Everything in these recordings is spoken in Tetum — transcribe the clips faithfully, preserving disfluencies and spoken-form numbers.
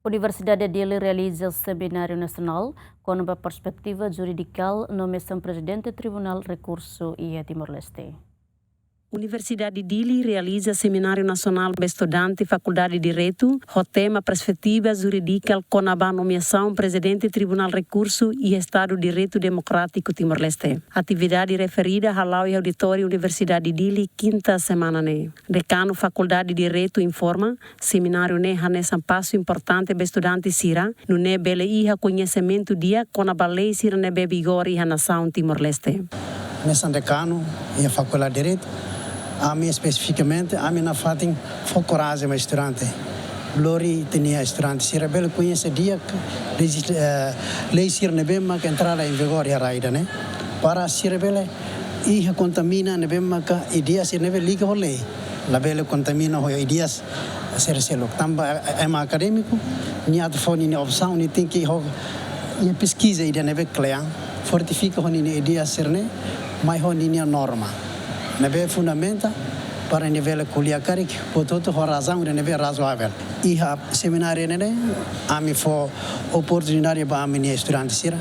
Universidade Dili realiza semináriu nasionál kona-ba perspetiva juridikál nomeasaun prezidente Tribunál Rekursu iha Timor-Leste. Universidade Dili realiza semináriu nasionál ba estudante Fakuldade Direitu ho tema perspetiva juridikál kona-ba nomeasaun prezidente Tribunál Rekursu iha Estadu Direitu Demokrátiku Timor-Leste. Atividade referida hala'o iha auditóriu Universidade Dili, kinta semana ne'e. Dekanu Fakuldade Direitu informa, semináriu ne'e hanesan pasu importante ba estudante sira, nune'e bele iha koñesimentu di'ak kona-ba lei sira ne'ebé vigora iha nasaun Timor-Leste. Hanesan dekanu iha Fakuldade Direitu, ami espesifikamente, ami nafatin fó korajen ba estudante. Lori ita-nia estudante sira bele koñese di'ak lei, eh, lei sira ne'ebé maka entrada em vigor iha rai ida-ne'e. Para sira bele iha kontamina ne'ebé maka ideia sira ne'ebé liga ho lei. Labele kontamina ho ideia sira seluk. Tanba, eh, ema akadémiku, nia atu fó ninia opsaun, nia tenke ho, nia peskiza ideia ne'ebé kle'an, fortifika ho ninia ideia sira-ne'e, mai ho ninia norma ne'ebé fundamenta para nia bele ko'alia karik, portantu ho razaun ida ne'ebé razoável. Iha semináriu ne'e, ami fó oportunidade ba ami-nia estudante sira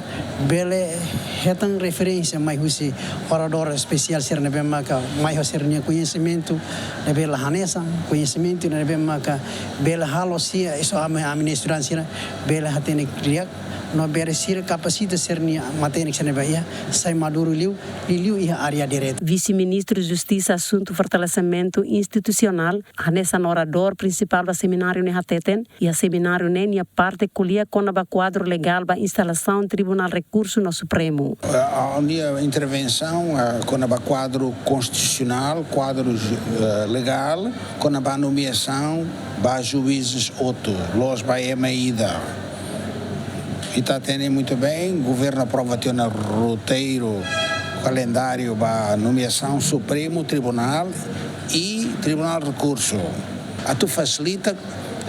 bele hetan referénsia mai husi oradór espesiál sira ne'ebé maka mai ho sira-nia koñesimentu ne'ebé la hanesan, koñesimentu ne'ebé maka bele halo sira, iso ami, ami-nia estudante sira bele hatene di'ak, no bele sira kapasita sira-nia matenek sira ne'ebé iha, sai maduru liu, liuliu iha área direitu. Vise-Ministru Justisa Asuntu Fortalesimentu Institusionál, hanesan oradór prinsipál ba semináriu ne'e hateten, iha semináriu ne'e nia parte ko'alia kona-ba kuadru legál ba instalasaun Tribunál Rekursu no Supremu. A, a minha intervenção, a, kona-ba kuadru konstitusionál, kuadru, eh, legál, kona-ba nomeasaun ba juízes hotu, la'ós ba ema ida. Ita hatene muitu bem, governu aprova tiha ona roteiro, kalendáriu ba nomeasaun Supremu Tribunál i Tribunál Rekursu. Atu fasilita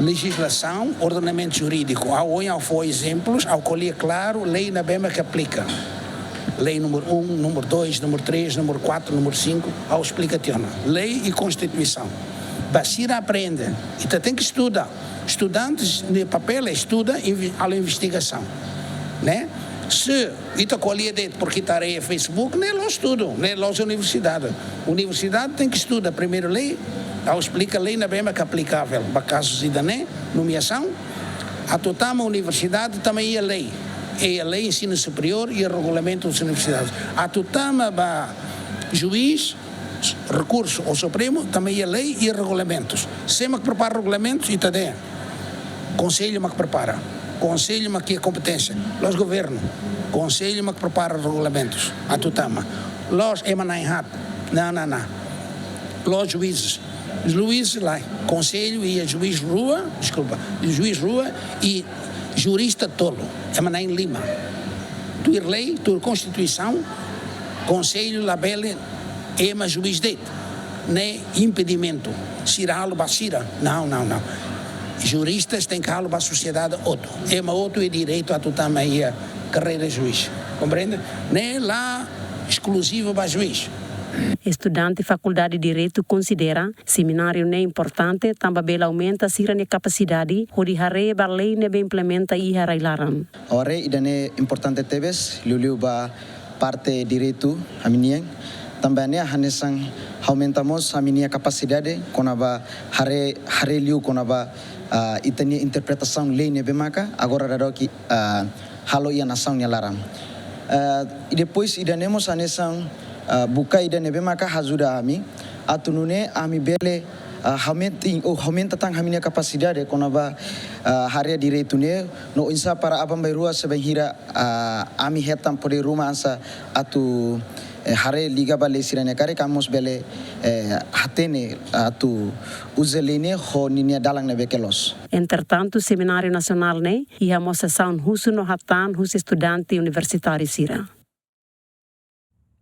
lejizlasaun, ordenamentu jurídiku. Ha'u ohin ha'u fó ezemplus, ha'u ko'alia klaru, lei ne'ebé maka aplika. Lei númeru um, númeru dois, númeru três, númeru quatro, númeru cinco, ha'u esplika tiha ona. Lei i Konstituisaun. Ba sira aprende, ita tenke estuda. Estudantes nia papél é estuda, invi-, halo investigasaun, ne'e? Se ita ko'alia de'it, porke ita haree Facebook, ne'e la'ós estudu, ne'e la'ós universidade. Universidade tenke estuda primeiru lei, ha'u esplika lei ne'ebé maka aplikável ba kazu ida-ne'e, nomeasaun. Atu tama universidade, tama iha lei. Iha lei ensinu superiór, iha regulamentu universidade. Atu tama ba juís, rekursu ou Supremu, tama iha lei i regulamentus. Sé mak prepara regulamentus? Ita dehan. Konsellu mak prepara. Konsellu mak iha kompeténsia. La'ós governu. Konsellu mak prepara regulamentus. Atu tama. La'ós ema na'in-haat. Não, não, não. La'ós juízes. Juízes lae. Konsellu iha juís rua, deskulpa, juís rua i jurista tolu. Ema na'in-lima. Tuir lei, tuir Konstituisaun, Konsellu labele ema juís de'it, ne'e impedimentu. Sira halo ba sira. Não, não, não. Juristas tenke halo ba sosiedade hotu. Ema hotu iha direitu atu tama iha karreira juís. Komprende? Ne'e la eskluzivu ba juís. Estudante Fakuldade Direitu konsidera semináriu ne'e importante tanba bele aumenta sira-nia kapasidade hodi haree ba lei ne'ebé implementa iha rai-laran. Ha'u haree ida-ne'e importante tebes, liuliu ba parte direitu ami-nian. Tanba ne'e hanesan aumenta mós ami-nia kapasidade kona-ba haree, haree liu kona-ba, ah, ita-nia interpretasaun lei ne'ebé maka agora daudaun, ah, halo iha nasaun nia laran. Ah, i depois ida-ne'e mós hanesan, ah, buka ida ne'ebé maka ajuda ami atu nune'e ami bele, ah, aumenta, ou aumenta tan ami-nia kapasidade kona-ba, ah, haree direitu ne'e, no oinsá para aban-bainrua se bainhira, ah, ami hetan podér ruma hanesan atu, eh, haree liga ba lei sira-ne'e karik ami mós bele, eh, hatene atu uza lei ne'e ho ninia dalan ne'ebé ke loos. Entretantu, semináriu nasionál ne'e iha mós sesaun husu no hatán husi estudante universitáriu sira.